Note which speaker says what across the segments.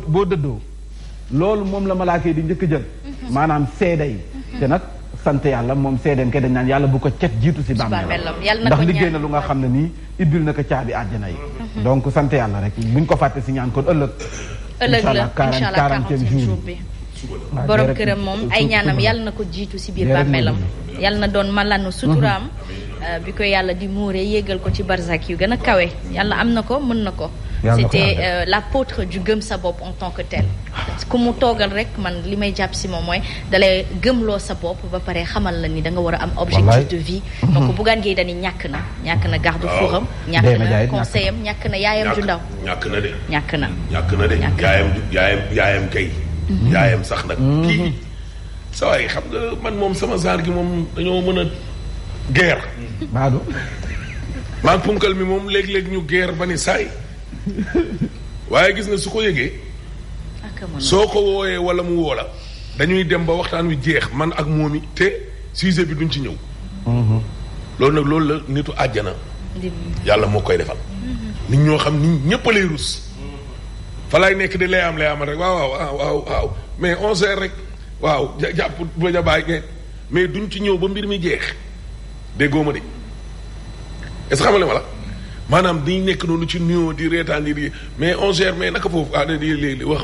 Speaker 1: boo dëddoo loolu moom la malaaka yi di njëkk jël maanaam seede yi te nag sant yàlla moom seedeen ke dañ naan yàlla bu ko cet jiitu si bàmmeelam ndax liggéey na lu nga xam ne nii ibbil na ko caabi àjjana yi donc sant yàlla rek buñ ko fàtte si ñaan kon ëllëg
Speaker 2: la incha allah 40e jour bi borom këram moom ay ñaanam yàlla na ko jiitu si biir bàmmeelam yàlla na doon malanu suturaam bi ko yàlla di muure yéegal ko ci barzak yu gën a kawe yàlla am na ko mën na ko c'était l'apôtre du gëm sa bopp en tant que tel ku mu toogal rek man li may jàpp si moom mooy dalay gëmloo sa bopp ba pare xamal la ni da nga war a am objectif de vie donc Bougane Gueye Dany ñàkk na garde fouram ñàkk na conseil am ñàkk na yaayam ju ndaw
Speaker 3: ñàkk na de yaayam kay yaayam sax nag kii sa waay xam nga man moom sama saar gi moom dañoo mën a guerre
Speaker 1: baadu
Speaker 3: maa punkal mi moom léeg-léeg ñu guerre ba ni saay waaye gis nga su ko yëgee soo ko wooyee wala mu woo la dañuy dem ba waxtaan wi jeex man ak moomi te sujet bi duñ ci ñëw loolu nag loolu la nitu àjjana yàlla moo koy defal nit ñoo xam ni ñëpp lay rus fa laay nekk di lay am rek waaw mais 11h rek waaw jàpp ba bàyyi ngeen mais duñ ci ñëw ba mbir mi jeex déggoo ma de est-ce que xamale ma la maanaam dañuy nekk noonu ci nuyoo di reetaan di mais 11h mais naka foofu di wax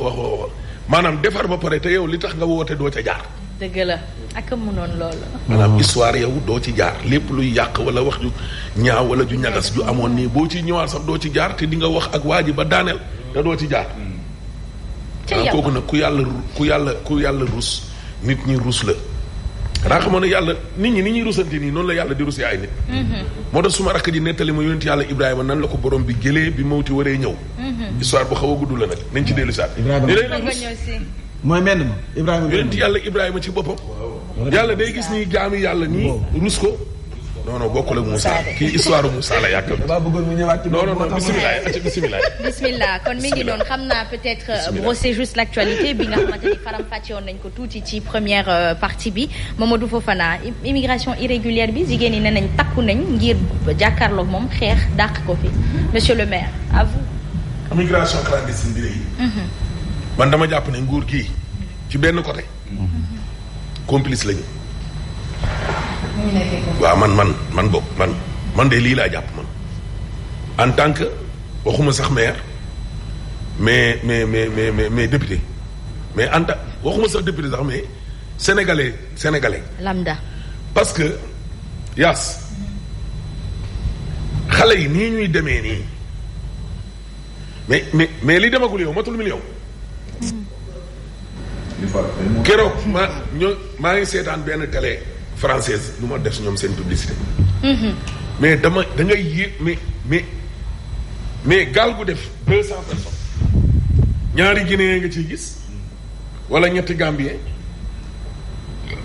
Speaker 3: maanaam defar ba pare te yow li tax nga woote doo ca jaar.
Speaker 2: dëgg la ak mënoon loolu.
Speaker 3: maanaam histoire yow doo ci jaar lépp luy yàq wala wax ju ñaaw wala ju ñagas ju amoon nii boo ci ñëwaat sax doo ci jaar te di nga wax ak waa ji ba daaneel te doo ci jaar. kooku nag ku yàlla rus nit ñi rus la. xanaa xamoon ne yàlla nit ñi ni ñuy rusante nii noonu la yàlla di rusee ay nit. moo tax suma rakk ji nettali ma yonent yàlla Ibrahima nan la ko borom bi jëlee bi mawti waree ñëw. histoire bu xaw a gudd la nag nañ ci dellu saat.
Speaker 1: mooy mel ma Ibrahima.
Speaker 3: yonent yàlla Ibrahima ci boppam. yàlla day gis ni jaami yàlla nii rus ko. non bokkul ak Moussa kii histoire Moussa la yàgg.
Speaker 1: damaa bëggoon mu ñëwaat ci
Speaker 2: bismillah kon mi ngi doon xam naa peut-être brosser juste l'actualité bi nga xamante ni faram fàcce woon nañ ko tuuti ci première partie bi Mamadou Fofana immigration irrégulière bi jigéen ñi ne nañ takku nañ ngir jàkkaarloog moom xeex dàq ko fi monsieur le maire à vous.
Speaker 3: immigration clandestine bi léegi. man dama jàpp ne nguur gii ci benn côté. complice lañu. waaw man de lii laa jàpp man en tant que waxuma sax maire mais député mais en tant waxuma sax député sax mais sénégalais.
Speaker 2: lambda.
Speaker 3: parce que yaas xale yi nii ñuy demee nii mais li demagul yow matul million. keroog maa ngi seetaan benn télé. française lu ma def si ñoom seen publicité. mais da ngay yéeg mais gaal gu def 200 personnes ñaari Guinéen nga ciy gis wala ñetti Gambien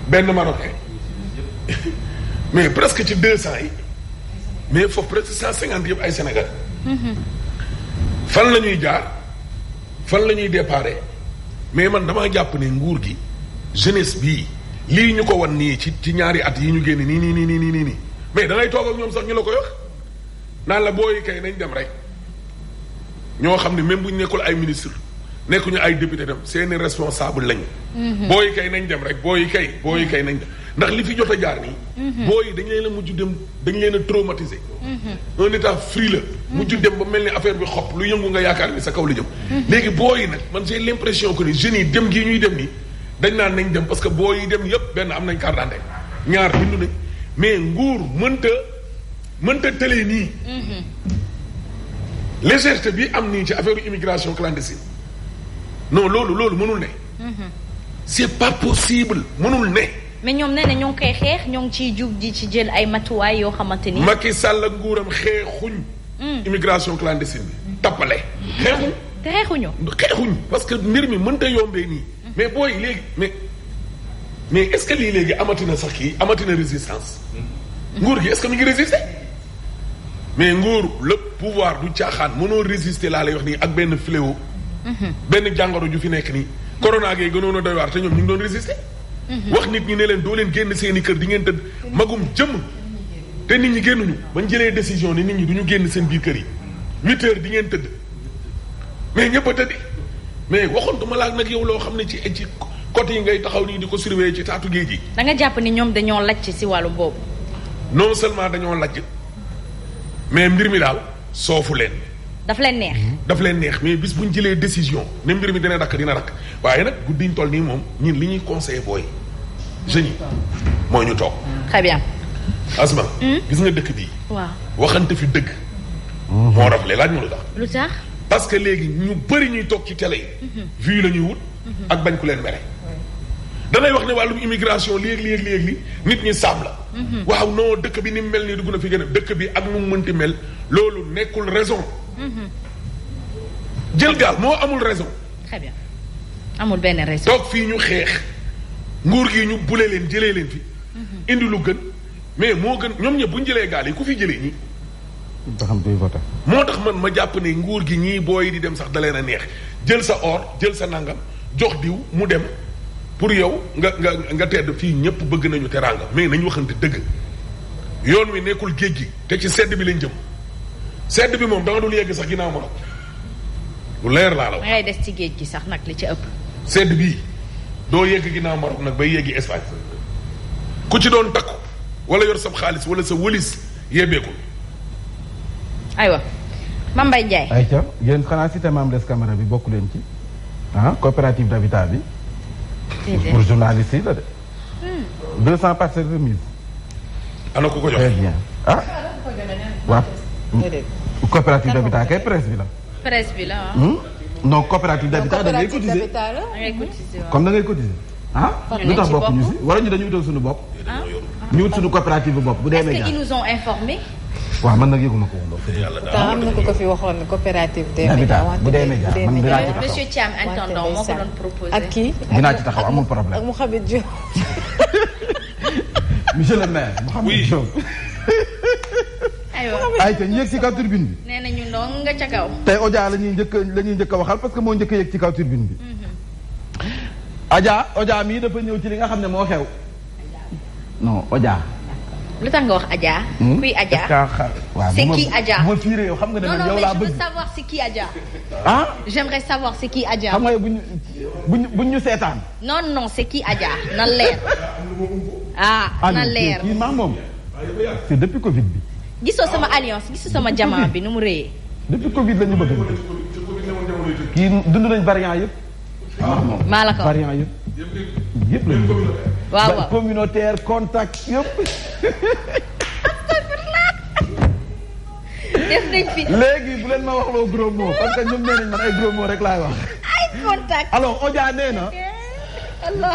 Speaker 3: benn Marocain mais presque ci 200 yi mais foofu presque 150 yëpp ay Sénégalais. fan la ñuy jaar fan la ñuy déparé mais man damaa jàpp ne nguur gi jeunesse bii. lii ñu ko wan nii ci ñaari at yi ñu génn nii mais da ngay toog ak ñoom sax ñu la koy wax naan la booyi kay nañ dem rek ñoo xam ne même bu ñu nekkul ay ministre nekkuñu ay député dem seeni responsable lañu. booyi kay nañ dem rek booyi kay nañ dem ndax li fi jot a jaar nii. booyi dañ leen a mujj dem dañ leen a traumatiser. un état frileux mujj dem ba mel ni affaire bi xob lu yëngu nga yaakaar ni sa kaw la jëm. léegi booyi nag man j'ai l'impression que ni jeunes yi dem gii ñuy dem nii. dañ naan nañ dem parce que boo yi dem yëpp benn am nañ carte d'identité ñaar bindu nañ mais nguur mënta tëlee nii. légèreté bi am nii ci affaire immigration clandestine non loolu mënul ne. c'est pas possible mënul ne.
Speaker 2: mais ñoom nee na ñoo ngi koy xeex ñoo ngi ciy jug di ci jël ay matuwaay yoo xamante ni.
Speaker 3: Macky Sall ak nguuram xeexuñ. immigration clandestine bi tappale. xeexuñ.
Speaker 2: te xeexuñu.
Speaker 3: parce que mbir mi mënta yombee nii. mais booy léegi mais est-ce que lii léegi amatina sax kii amatina résistance. nguur gi est-ce que mi ngi résister. mais nguur le pouvoir du caaxaan mënoo résister laa lay wax nii ak benn fléau. benn jàngoro ju fi nekk nii. corona gee gënoon a doy waar te ñoom ñu ngi doon résister. wax nit ñi ne leen doo leen génn seeni kër di ngeen tëdd magum jëmm. te nit ñi génnuñu bañ jëlee décision ni nit ñi du ñu génn seen biir kër yi 8 heures di ngeen tëdd mais ñëpp a tëddi mais waxontuma laa nag yow loo xam ne ci côté yi ngay taxaw nii di ko surveiller ci taatu géej gi.
Speaker 2: da nga jàpp ni ñoom dañoo lajj si wàllu boobu.
Speaker 3: non seulement dañoo lajj mais mbir mi daal soofu leen.
Speaker 2: daf leen neex.
Speaker 3: daf leen neex mais bis bu ñu jëlee décision ne mbir mi dina rakk waaye nag guddiñ toll nii moom ñun li ñuy conseillé booy jeunes yi mooy ñu toog.
Speaker 2: très bien.
Speaker 3: Asma. gis nga dëkk bii.
Speaker 2: waaw
Speaker 3: waxante fi dëgg. moo rafetlu laaj ma lu tax.
Speaker 2: lu tax.
Speaker 3: parce que léegi ñu bëri ñuy toog ci télé yi. vues la ñuy wut. ak bañ ku leen mere. danay wax ne wàllum immigration léegi nit ñi saam la. waaw non dëkk bi ni mu mel nii dugg na fi gën a dëkk bi ak nu mu mënti mel loolu nekkul raison. jël gaal moo amul raison.
Speaker 2: très bien amul benn raison.
Speaker 3: toog fii ñu xeex nguur gi ñu bule leen jëlee leen fi. indi lu gën mais moo gën ñoom ñëpp bu ñu jëlee gaal yi ku fi jëlee ñi. moo tax man ma jàpp ne nguur gi ñii booy di dem sax da leen a neex jël sa or jël sa nangam jox diw mu dem pour yow nga tedd fii ñëpp bëgg nañu teraanga mais nañu waxante dëgg yoon wi nekkul géej gi te ci sedd bi lañ jëm sedd bi moom da nga dul yegg sax ginnaaw Maroc lu leer laa la wax.
Speaker 2: ngay des ci géej gi sax nag li ci ëpp.
Speaker 3: sedd bii doo yegg ginnaaw Maroc nag bay yeggi Espagne ku ci doon takku wala yor sa xaalis wala sa wëlis yebbeekul.
Speaker 2: aywa Mame Mbaye Ndiaye.
Speaker 1: ayca yéen xanaa cité Mame Less Camara bi bokk leen ci coopérative d'habitat bi. pour journaliste yi la de. 200 parcelles remises.
Speaker 3: ana ku ko jox
Speaker 1: très bien waaw. coopérative d'habitat kay presse bi la.
Speaker 2: presse bi la
Speaker 1: non coopérative d'habitat da ngay cotiser. comme da ngay cotiser. lu tax bokk ñu si wala ñu dañu utal suñu bopp. ñu wut suñu coopérative bopp bu dee média.
Speaker 2: est-ce que ils nous ont informés.
Speaker 1: waaw man nag yëguma ko woon.
Speaker 4: am na ko fi waxoon coopérative des
Speaker 1: médias bu dee média man dinaa ci taxaw.
Speaker 2: monsieur Thiam intendant moo ko doon proposé.
Speaker 4: ak kii
Speaker 1: dinaa ci taxaw amul problème.
Speaker 4: ak Mouhamed Diop.
Speaker 1: monsieur le maire. Mouhamed Diop.
Speaker 2: aywa
Speaker 1: ayca ñu yëg ci kaw turbine bi.
Speaker 2: nee na ñu ndong nga ca kaw.
Speaker 1: tey Odia la ñuy njëkk a waxal parce que moo njëkk a yëg ci kaw turbine bi. Odia mii dafa ñëw ci li nga xam ne moo xew. non Odia.
Speaker 2: lu tax nga wax Adja. kuy Adja c'est qui Adja.
Speaker 1: bu ma fiiree yow xam nga ne man yow laa bëgg.
Speaker 2: non mais je veux savoir c'est qui Adja. j'aimerais savoir c'est qui Adja.
Speaker 1: xam nga buñ ñu seetaan.
Speaker 2: non c'est qui Adja na leer. na leer
Speaker 1: kii maa moom. c'est depuis Covid bi.
Speaker 2: gisoo sama alliance gisoo sama jamaa bi nu mu rëyee.
Speaker 1: depuis Covid la ñu bëgg. kii dund nañ variant yëpp.
Speaker 2: maa la ko
Speaker 1: variant yëpp la ñu bëgg.
Speaker 2: waaw
Speaker 1: communautaire contact yëpp.
Speaker 2: def nañ fi.
Speaker 1: léegi bu leen ma wax loo gros mot parce que ñoom nee nañ man ay gros mot rek laay wax.
Speaker 2: ay contact.
Speaker 1: alors Odia nee na.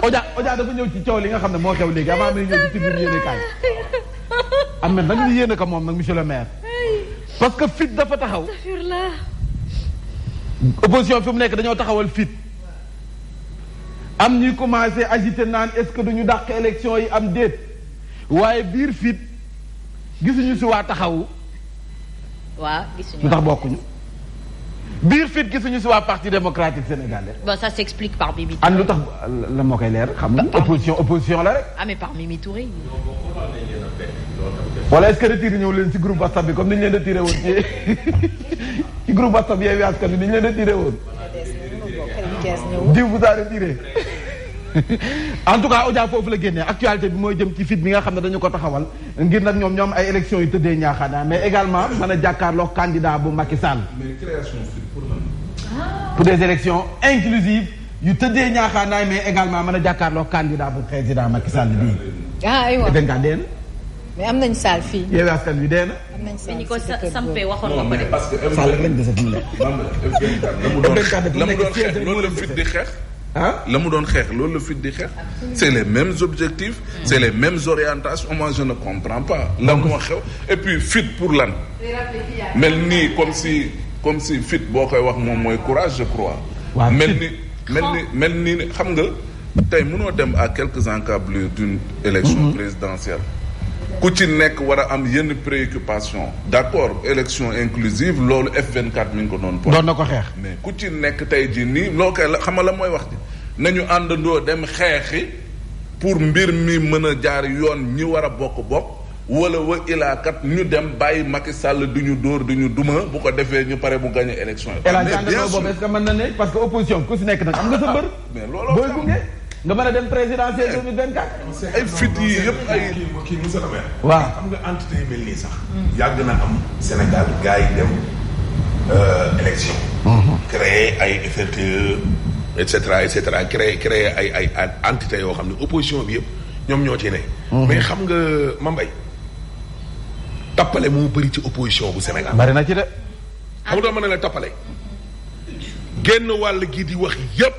Speaker 1: Odia dafa ñëw ci coow li nga xam ne moo xew léegi avant muy ñëw ci biir yéene kaay. am na nag ñu yéene ko moom nag monsieur le maire. parce que fit dafa taxaw. opposition fi mu nekk dañoo taxawal fit. am ñuy commencé agiter naan est-ce que duñu dàq élection yi am déet waaye biir fit gisuñu si waa taxawu.
Speaker 2: waaw gisuñu
Speaker 1: lu tax bokkuñu. biir fit gisuñu si waa parti démocratique sénégalais.
Speaker 2: bon ça s'explique par Mimi Touré.
Speaker 1: an lu tax la moo koy leer xam nga opposition la rek.
Speaker 2: mais par Mimi Touré.
Speaker 1: wala est-ce que retiré ñëw leen ci groupe WhatsApp bi comme ni ñu leen retiré woon ci groupe WhatsApp Yewwi Askan Wi ni ñu leen retiré woon. diw bu saa retiré. en tout cas Odia foofu la génnee actualité bi mooy jëm ci fit bi nga xam ne dañu ko taxawal ngir nag ñoom ay élections yu tëddee ñaaxaanaay mais également mën a jàkkaarloo candidat bu Macky Sall.
Speaker 3: mais création fit pour lan.
Speaker 1: pour des élections inclusives yu tëddee ñaaxaanaay mais également mën a jàkkaarloo candidat bu président Macky Sall bii.
Speaker 4: aywa
Speaker 1: dégg nga dee na.
Speaker 4: mais am nañ saal fii.
Speaker 1: Yewwi Askan Wi dee na.
Speaker 4: am nañ saal
Speaker 2: ñu ko sampee waxoon nga ko de.
Speaker 3: parce que
Speaker 1: Sall lañ dese fi mu nekk.
Speaker 3: la mu doon xeex loolu la fit di xeex. la mu doon xeex loolu la fit di xeex. c'est les mêmes objectifs. c'est les mêmes orientations moi je ne comprends pas. la moo xew et puis fit pour lan. mel nii comme si fit boo koy wax moom mooy courage je crois.
Speaker 1: waaw
Speaker 3: mel ni xam nga tey mënoo dem à quelques encablures d'une élection présidentielle. ku ci nekk war a am yenn préoccupation d'accord élection inclusive loolu F24 mi ngi ko doon
Speaker 1: na ko xeex
Speaker 3: mais ku ci nekk tey jii nii loo koy la xam nga la mooy wax ji nañu àndandoo dem xeexi pour mbir mi mën a jaar yoon ñi war a bokk
Speaker 5: wala wa ilaa kat ñu dem bàyyi Macky Sall du ñu dóor du ñu duma bu ko defee ñu pare mu gagné élection yi.
Speaker 1: mais bien sûr boobu est-ce que mën na ne parce que opposition ku si nekk nag am nga sa mbër.
Speaker 5: mais looloo
Speaker 1: booy gunge nga mën a dem présidentielle 2024.
Speaker 5: ay fit yi yëpp ay.
Speaker 3: kii monsieur le maire.
Speaker 1: waaw
Speaker 3: xam nga entité yu mel nii sax. yàgg na am Sénégal gars yi dem élection. créer ay FRTE et cetera créer ay entité yoo xam ne opposition bi yëpp ñoom ñoo ci ne. mais xam nga Mambay. tappale moo bëri ci opposition bu Sénégal.
Speaker 1: bari na ci de.
Speaker 3: xam nga mën na la tappale. génn wàll gi di wax yëpp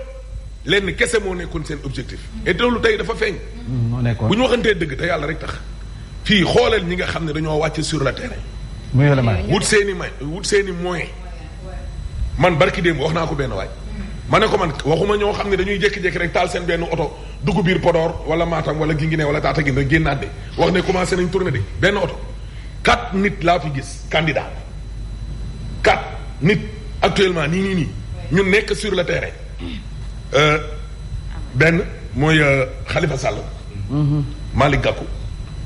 Speaker 3: lenn kese moo nekkoon seen objectif. et loolu tey dafa feeñ.
Speaker 1: moo nekkoon
Speaker 3: bu ñu waxantee dëgg te yàlla rek tax. fii xoolal ñi nga xam ne dañoo wàcc sur le terrain.
Speaker 1: muy la may
Speaker 3: wut seen i moyen man barki démb wax naa ko benn waay. ma ne ko man waxuma ñoo xam ne dañuy jékki-jékki rek taal seen benn oto dugg biir Podor wala Matam wala Guinguinéo wala Tataguine rek génnaat de wax ne commencé nañ tourné de benn oto. 4 nit laa fi gis candidat 4 nit actuellement nii ñu nekk sur le terrain benn mooy Khalifa Sall. Malick Gakou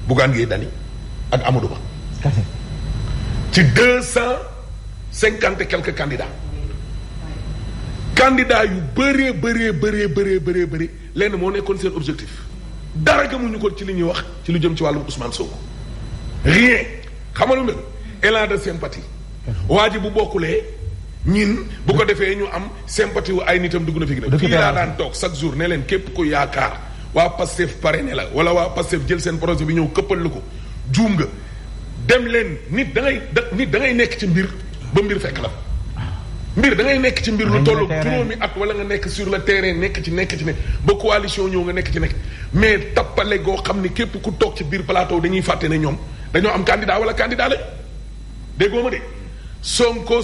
Speaker 3: Bougane Gueye Dany ak Amadou Ba. ci 250 et quelques candidats. candidats yu bëree lenn moo nekkoon seen objectif dara gëmuñu ko ci li ñuy wax ci lu jëm ci wàllum Ousmane Sonko. rien xamalu mel élan de sympathie waa ji bu bokkulee ñin bu ko defee ñu am sympathie wu ay nitam dugg na fi gi fii laa daan toog chaque jour ne leen képp ku yaakaar waa Pastef parrainé la wala waa Pastef jël seen projet bi ñëw këppal la ko juum nga dem leen nit da ngay nekk ci mbir ba mbir fekk la mbir da ngay nekk ci mbir lu tollu juróomi at wala nga nekk sur le terrain nekk ci ba coalition ñëw nga nekk ci mais tappale goo xam ne képp ku toog ci biir plateau dañuy fàtte ne ñoom dañoo am candidat wala candidat la déggoo ma de sonko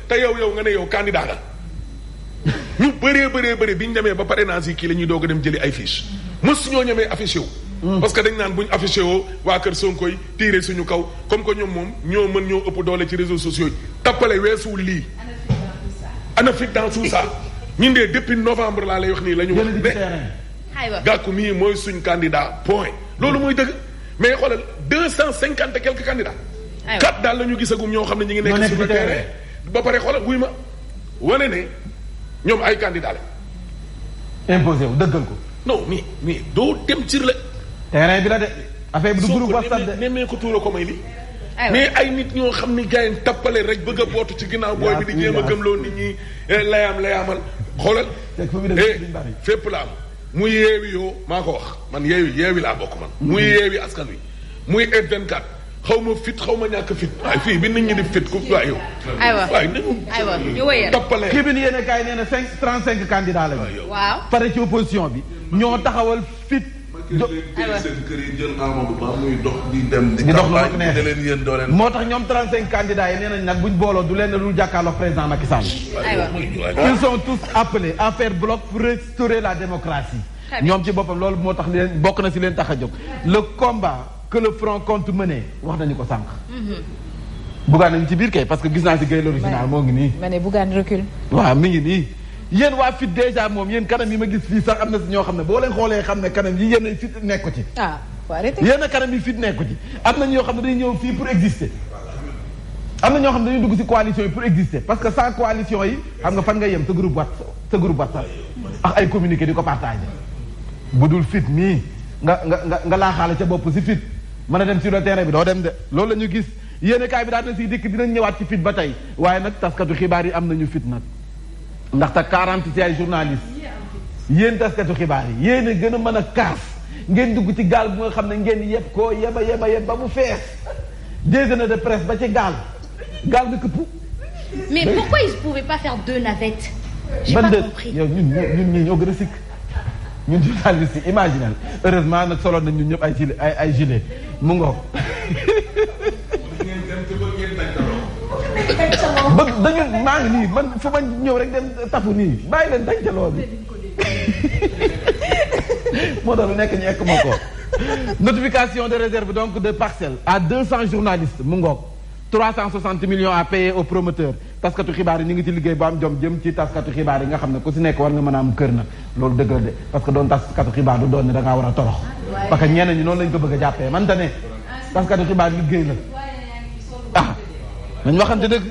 Speaker 3: te yow nga ne yow candidat la ñu bëree bi ñu demee ba parrainage yi kii la ñuy doog a dem jëli ay fiche mës ñoo ñemee affiché wu parce que dañ naan buñ affiché woo waa kër sonko yi tiire suñu kaw comme que ñoom moom ñoo ëpp doole ci réseaux sociaux yi tappale weesuwul lii ana fit dans tout ça ñun de depuis novembre laa lay wax nii la ñu wax ne Gakou mii mooy suñ candidat point loolu mooy dëgg mais xoolal 250 et quelques candidats. 4 daal la ñu gisagum ñoo xam ne ñu ngi nekk sur le terrain ba pare xoolal wuy ma wane ne ñoom ay candidats la.
Speaker 1: imposé wu dëggal ko.
Speaker 3: non mais doo dem sur le
Speaker 1: terrain bi la de affaire bi du groupe WhatsApp de
Speaker 3: nemmee ko tuura ko may li mais ay nit ñoo xam ni gars yi tappale rek bëgg a bootu ci ginnaaw booy bi di jéem a gëmloo nit ñi layaamal xoolal fépp la am muy yeewi yoo maa ko wax man yeewi laa bokk man muy yeewi askan wi muy F24 xaw ma fit xaw ma ñàkk fit waaye fii bi nit ñi di fit ku waay yow
Speaker 2: aywa ñu wëyal
Speaker 3: tappale
Speaker 1: kii bi ni yéen kaay nee na 35 candidats lañu waaw pare ci opposition bi ñoo taxawal fit
Speaker 5: aywa seen kër yi jël Amadou Ba muy dox di dem di
Speaker 1: dox
Speaker 5: campagne de leen yéen doo leen
Speaker 1: moo tax ñoom 35 candidats yi nee nañ nag buñ booloo du leen lu jàkkaarloo président Macky Sall. Ils sont tous appelés à faire bloc pour restaurer la démocratie. ñoom ci boppam loolu moo tax leen bokk na si leen tax a jóg le combat que le front compte mener wax nañu ko sànq. Bougane nañu ci biir kay parce que gis naa si Gueye l'original moo ngi nii.
Speaker 4: ma ne Bougane recule.
Speaker 1: waaw mi ngi nii. yéen waa fit déjà moom yéen kanam yi ma gis fii sax am na si ñoo xam ne boo leen xoolee xam ne kanam yi yéen fit nekku ci.
Speaker 4: faut arrêter.
Speaker 1: yéen kanam yi fit nekku ci am na ñoo xam ne dañuy ñëw fii pour exister. am na ñoo xam ne dañuy dugg si coalition yi pour exister parce que sans coalition yi xam nga fan nga yem sa groupe WhatsApp ak ay communiqué di ko partagé. bu dul fit nii nga laaxaale ca bopp si fit mën a dem sur le terrain bi doo dem de loolu la ñu gis yéen kaay bi daal na siy dikk dinañ ñëwaat ci fit ba tey waaye nag taskatu xibaar yi am nañu fit nag. ndaxte 40 ci ay journalistes yéen taskatu xibaar yi yéen a gën a mën a kaas ngeen dugg ci gaal bu nga xam ne ngeen yeb ko yeba ba mu fees déjeuner de presse ba ci gaal bi këpp.
Speaker 2: mais pourquoi ils ne pouvaient pas faire 2 navettes. j'ai pas compris
Speaker 1: yow ñun ñii ñoo gën a sikk ñun journalistes yi imaginal heureusement nag solo nañ ñun ñëpp ay gilet mu ngoog. ba dañu maa ngi nii man fu ma ñëw rek dem tafu nii bàyyi leen dañ ca loolu moo doon lu nekk ñu ekk ma ko notification de réserve donc de parcelles à 200 journalistes mu ngoog 360 millions à payer aux promoteurs taskatu xibaar yi ñu ngi ci liggéey bu am jom jëm ci taskatu xibaar yi nga xam ne ku si nekk war nga mën a am kër na loolu dëgg la de parce que doon taskatu xibaar du doon ne da ngaa war a torox parce que ñeneen ñi noonu lañ ko bëgg a jàppee man ne parce que xibaar liggéey la nañ waxante dëgg.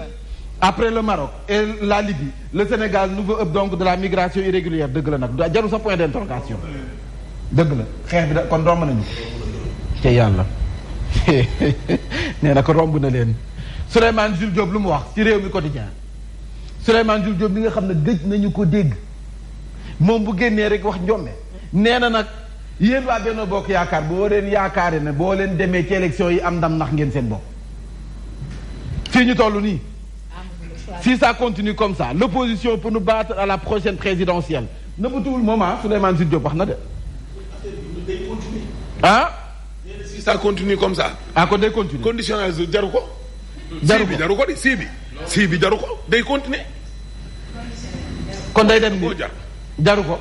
Speaker 1: Après le Maroc et la Libye le Sénégal nouveau hub donc de la migration irrégulière dëgg la nag jarul sa point d'interrogation dëgg la xeex bi da kon romb nañu ci yàlla nee na ko romb na leen Souleymane Jules Diop lu mu wax ci réew mi quotidien Souleymane Jules Diop bi nga xam ne gëj nañu ko dégg moom bu génnee rek wax njombe nee na nag yéen waa Benno Bokk Yaakaar boo leen yaakaare ne boo leen demee ci élection yi am ndam ndax ngeen seen bopp fii ñu toll nii si ça continue comme ça l'opposition peut nous battre à la prochaine présidentielle nëbbatuwul moment Souleymane Jules Diop wax na de ah
Speaker 3: si ça continue comme ça
Speaker 1: kon day continuer
Speaker 3: conditionnel jaru ko jaru ko di si bi jaru ko day continuer
Speaker 1: kon day dem ni jaru ko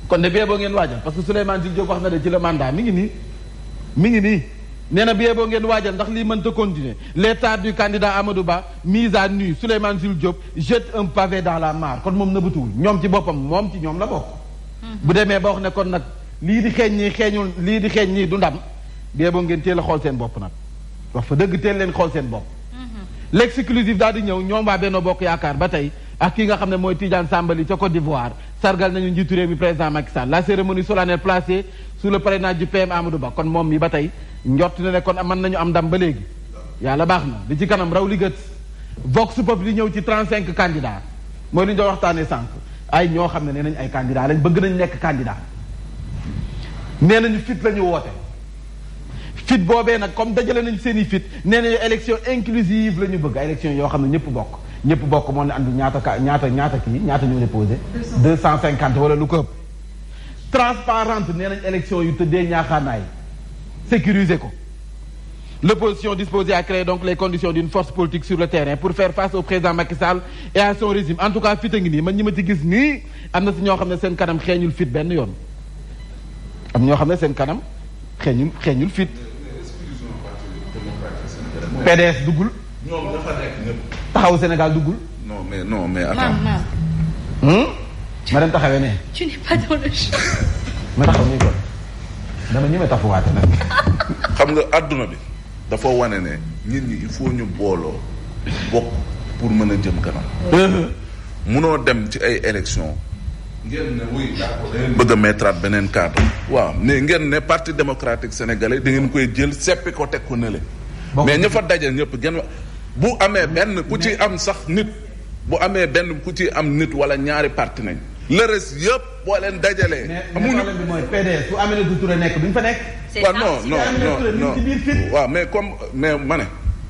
Speaker 1: kon de bee boo ngeen waajal parce que Souleymane Jules Diop wax na de ci le mandat mi ngi nii nee na bee boo ngeen waajal ndax lii mënta continuer l'état du candidat Amadou Ba mise à nu Souleymane Jules Diop jette un pavé dans la mare kon moom nëbbatuwul ñoom ci boppam moom ci ñoom la bokk bu demee ba wax ne kon nag lii di xeeñ ñii du ndam bee boo ngeen teel a xool seen bopp nag wax fa dëgg teel leen xool seen bopp l'exclusif daal di ñëw ñoom waa Benno Bokk Yaakaar ba tey ak ki nga xam ne mooy Tidiane Sambali ca Côte d'Ivoire sargal nañu njiitu réew mi président Macky Sall la cérémonie solennelle placée sous le parrainage du PM Amadou Ba kon moom mi ba tey njort na ne kon mën nañu am ndam ba léegi yàlla baax na di ci kanam raw li gët Vox Populi li ñëw ci 35 candidats mooy li ñu doon waxtaanee sànq ay ñoo xam ne nee nañ ay candidats lañ bëgg nañ nekk candidat nee nañu fit la ñu woote fit boobee nag comme dajale nañ seen i fit nee nañu élection inclusive la ñu bëgg élection yoo xam ne ñëpp bokk moo ne andi ñaata ñu déposé 250 wala lu ko ëpp transparente nee nañ élection yu tëddee ñaaxaanaay sécuriser ko l'opposition disposée à créer donc les conditions d'une force politique sur le terrain pour faire face au président Macky Sall et à son régime en tout cas fit a ngi nii man ñi ma ci gis nii am na si ñoo xam ne seen kanam xeeñul fit benn yoon am ñoo xam ne seen kanam xeeñul fit PDS duggul
Speaker 5: ñoom dafa nekk ñëpp.
Speaker 1: taxawu Sénégal duggul.
Speaker 5: non mais attends.
Speaker 1: ma dem taxawee ne.
Speaker 2: tu n'es pas dans le jeu.
Speaker 1: ma taxaw nii kon dama ñëwee taxawaate nag.
Speaker 5: xam nga adduna bi dafa wane ne nit ñi il faut ñu booloo bokk pour mën a jëm kanam. munoo dem ci ay élections. ngeen ne oui bëgg a mettre beneen cadre. waaw mais ngeen ne parti démocratique sénégalais da ngeen koy jël seppi ko teg ko nële. mais ña fa daje ñëpp ngeen bu amee benn ku ci am sax nit bu amee benn ku ci am nit wala ñaari parti nañ. le reste yëpp boo leen dajalee. amuñu
Speaker 1: problème bi mooy PDS su Aminata Touré nekk duñ fa nekk.
Speaker 5: waaw non waaw mais comme mais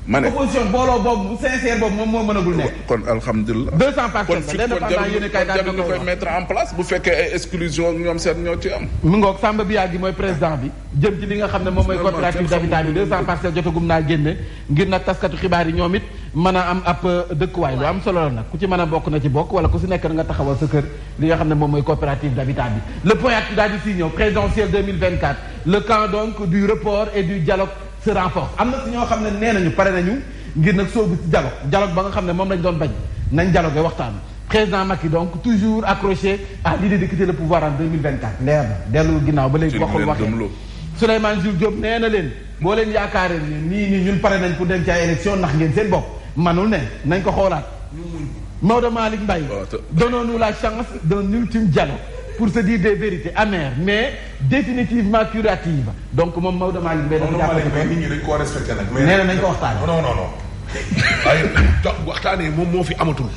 Speaker 5: ma ne.
Speaker 1: opposition booloo boobu bu sincère boobu moom moo mënagul nekk.
Speaker 5: kon alhamdulilah.
Speaker 1: 200 personnes la l'indépendant yéen a kay daal
Speaker 5: ñu koy mettre en place bu fekkee ay exclusion ñoom seen ñoo ci am.
Speaker 1: mu ngoog Samba Biagui mooy président bi jëm ci li nga xam ne moom mooy coopérative d'habitat bi 200 parcelles jotagum naa génne ngir nag taskatu xibaar yi ñoom it mën a am ab dëkkuwaay lu am solo la nag ku ci mën a bokk na ci bokk wala ku si nekk na nga taxawal sa kër li nga xam ne moom mooy coopérative d'habitat bi. le point actu daal di si ñëw présidentielle 2024 le camp donc du report et du dialogue se renforce am na si ñoo xam ne nee nañu pare nañu ngir nag soobu ci dialogue ba nga xam ne moom lañ doon bañ nañ dialogue waxtaan président Macky donc toujours accroché à l'idée de quitter le pouvoir en 2024 leer na dellu ginnaaw ba léegi waxul waxee Souleymane Jules Diop nee na leen boo leen yaakaaree nii ñun pare nañ pour dem ci ay élection ndax ngeen seen bopp manul ne nañ ko xoolaat Maodo Malick Mbaye donnons-nous la chance d'un ultime dialogue pour se dire des vérités amères mais définitivement curatives donc moom Maodo Malick Mbaye dafa jàppale
Speaker 3: nit ñi dañ koo respecté nag.
Speaker 1: nee na nañ ko waxtaanee.
Speaker 3: non. waaye waxtaanee moom moo fi amatul.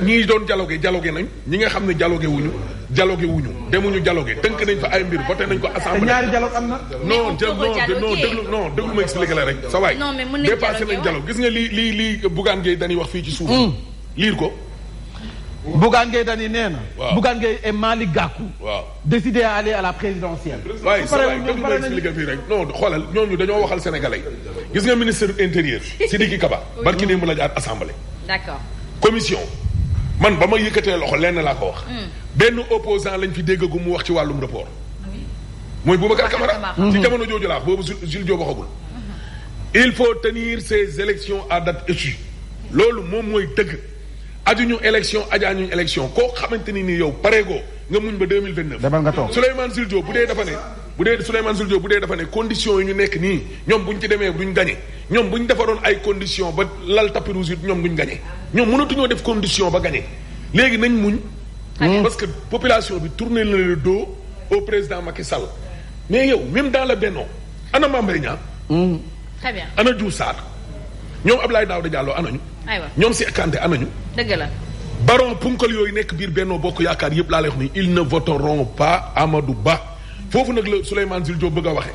Speaker 3: ñii doon dialogué nañ ñi nga xam ne dialogué wuñu demuñu dialogué tënk nañ fa ay mbir voté nañ ko assemblée.
Speaker 1: te ñaari dialogue am na.
Speaker 3: déglu ma expliqué la rek sa waay.
Speaker 2: non mais mën nañ
Speaker 3: dépassé nañ dialogue gis nga lii Bougane Gueye dañuy wax fii ci suuf. liir ko.
Speaker 1: Bougane Gueye Dany nee na.
Speaker 3: waaw
Speaker 1: Bougane Gueye et Malick Gakou.
Speaker 3: waaw
Speaker 1: décidé à aller à la présidentielle.
Speaker 3: waaye sa waay déglu ma expliqué fii rek non xoolal ñooñu dañoo waxal sénégalais gis nga ministre intérieur Sidiki Kaba. barki démb la jaar assemblée.
Speaker 2: d'accord.
Speaker 3: commission. man ba ma yëkkatee loxo lenn laa ko wax. benn opposant lañ fi déggagu mu wax ci wàllum report. mooy Boubacar Camara. ci jamono jooju laa boobu Jules Diop waxagul. il faut tenir ces élections à date échue. loolu moom mooy dëgg. ajuñu ajaañu élection koo xamante ni yow pareegoo nga muñ ba 2029.
Speaker 1: demal nga toog
Speaker 3: Souleymane Jules Diop bu dee dafa ne bu dee Souleymane Jules Diop bu dee dafa ne conditions yi ñu nekk nii ñoom bu ñu ci demee duñ gagné ñoom bu ñu defaroon ay conditions ba lal tapis rouge it ñoom duñ gagné ñoom mënatuñoo def condition ba gagné léegi nañ muñ. parce que population bi tourné na le dos au président Macky Sall mais yow même dans le Benno ana Mame Mbaye Niang.
Speaker 2: très bien
Speaker 3: ana Diouf Sarr ñoom Abdoulaye Daouda Diallo anañu.
Speaker 2: aywa
Speaker 3: ñoom Cheikh Kanté anañu.
Speaker 2: dëgg la.
Speaker 3: baron punkal yooyu nekk biir Benno Bokk Yaakaar yëpp laa lay wax ni ils ne voteront pas Amadou Ba foofu nag la Souleymane Jules Diop bëgg a waxee.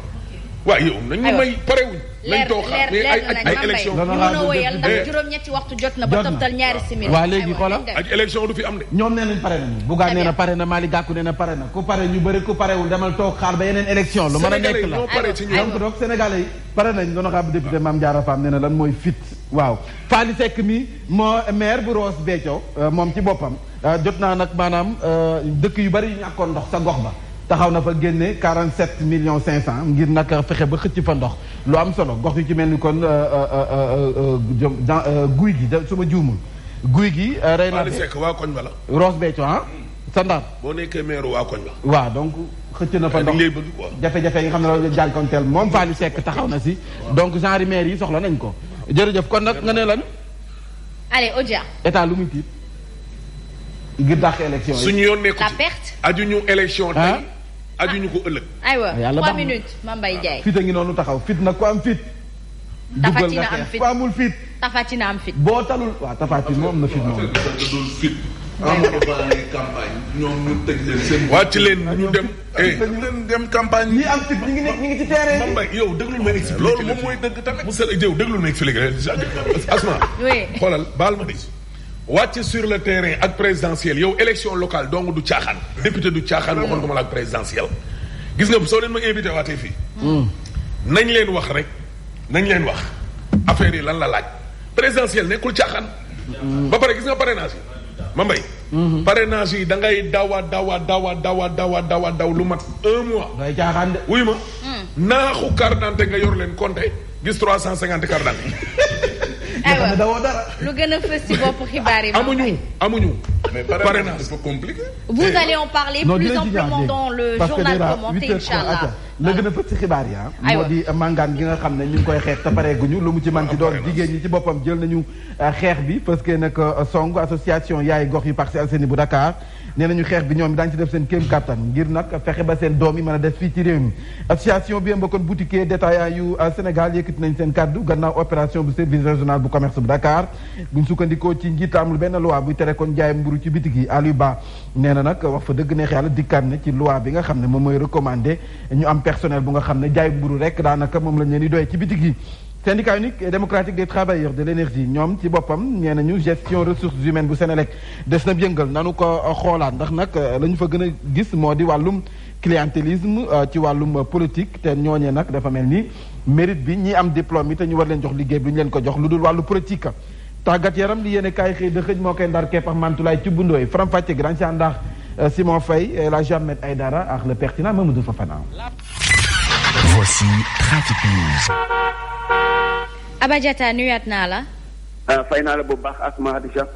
Speaker 3: waaye yow nañ ñu may parewuñ. nañ toog xaar mais ay élection
Speaker 2: ñu mën a wóyal ndax juróom-ñetti waxtu jot na ba toftal ñaari simili.
Speaker 1: waaw léegi xoolal
Speaker 3: ak élection du fi am de.
Speaker 1: ñoom nee nañ pare nañu. Bougane nee na pare na Malick Gakou nee na pare na ku pare ñu bëri ku parewul demal toog xaar ba yeneen élection lu mën a nekk la donc donc sénégalais yi pare nañ doon xam député Mame Diarra Fam nee na lan mooy fit waaw Fally Seck mi moo maire bu Ross Béthio moom ci boppam jot naa nag maanaam dëkk yu bëri yu ñàkkoon ndox sa gox ba taxaw na fa génne 47 millions 500 ngir nag fexe ba xëcc fa ndox lu am solo gox yu ci mel ni kon guy gi su ma juumul guy gi. rey na
Speaker 3: Fally Seck waa koñ ba la.
Speaker 1: Ross Béthio sa Ndar.
Speaker 3: boo nekkee maire waa koñ ba.
Speaker 1: waaw donc xëcc na fa ndox jafe-jafe yi nga xam ne loolu jànkonteel moom Fally Seck taxaw na si donc genre maire yi soxla nañ ko jërëjëf kon nag nga ne lan.
Speaker 2: allez Odia.
Speaker 1: état lu muy tiit ngir dàq élection yi.
Speaker 3: suñu yoon nekku
Speaker 2: la
Speaker 3: ci
Speaker 2: perte.
Speaker 3: ajuñu élection tey. ajuñu ko ëllëg.
Speaker 2: aywa
Speaker 1: yàlla
Speaker 2: 3 minutes Mame Mbaye Ndiaye.
Speaker 1: fit a ngi noonu taxaw fit nag ku am fit.
Speaker 2: Tapha Tine am fit
Speaker 1: ku amul fit.
Speaker 2: Tapha Tine am fit.
Speaker 1: boo talul waaw Tapha Tine moom am na fit moom.
Speaker 5: dul fit. Amadou Ba lay campagne ñoom ñu tëj leen seen.
Speaker 3: wàcc leen ñu dem.
Speaker 5: leen dem campagne.
Speaker 1: ñi am fit ñi ngi ci terrain
Speaker 3: Mame Mbaye yow déglul ma expliqué.
Speaker 5: loolu moom mooy dëgg tamit.
Speaker 3: Moussa Diop déglul ma expliqué Asma.
Speaker 2: oui
Speaker 3: xoolal baal ma di. wàcc sur le terrain ak présidentiel yow élection locale donc du caaxaan. député du caaxaan waxoon ko ma la ak présidentiel. gis nga soo leen ma invité waatee fii. nañ leen wax rek nañ leen wax affaire yi lan la laaj. présidentiel nekkul caaxaan. ba pare gis nga parrainage yi Mame Mbaye. parrainage yi da ngay dawa daw lu mat 1 mois.
Speaker 1: day caaxaan de.
Speaker 3: wuy ma. naaxu carte d'identité nga yor leen compté gis 350 carte d'identité.
Speaker 2: aywa
Speaker 1: dawoo dara.
Speaker 2: lu gën a fës ci bopp xibaar yi.
Speaker 3: amuñu.
Speaker 5: mais parrainage c'est compliqué.
Speaker 2: vous allez en parler plus amplement dans le journal commenté inchallah.
Speaker 1: la gën a fës ci xibaar yi moo di màngaan gi nga xam ne ñu ngi koy xeex te pareeguñu lu mu ci man ci doon jigéen ñi ci boppam jël nañu xeex bi parce que nag song association yaay gox yu Parcelles Assainies bu Dakar nee nañu xeex bi ñoom daañu ci def seen kéem kattan ngir nag fexe ba seen doom yi mën a def fii ci réew mi association bi mbokkoon boutiquier détaillant yu Sénégal yëkkati nañ seen kaddu gannaaw opération bu service régional bu commerce bu Dakar buñ sukkandikoo ci njiitaamul benn loi buy tere kon jaay mburu ci bitig yi Aliou Ba nee na nag wax fa dëgg neex yàlla dikkaat na ci loi bi nga xam ne moom mooy recommandé ñu am personnel bu nga xam ne jaay mburu rek daanaka moom lañ leen di doyee ci bitig yi syndicat unique et démocratique des travailleurs de l'énergie ñoom ci boppam nee nañu gestion ressources humaines bu Sénélec des na yëngal nanu ko xoolaat ndax nag la ñu fa gën a gis moo di wàllum clientélisme ci wàllum politique te ñooñee nag dafa mel ni mérite bi ñi am diplôme yi te ñu war leen jox liggéey bi ñu leen ko jox lu dul wàllu politique tàggat yaram li yéene kaay xëy da xëj moo koy ndar kepp ak Mantulaay ci bundooy faram fàcce grand ci àndax Simon Faye la Ahmed Aïdara ak le pertinent Mamadou Fofana.
Speaker 6: Voici Trafic News.
Speaker 2: Aba Diatta nuyaat naa la.
Speaker 7: fay naa la bu baax Asma Hadija.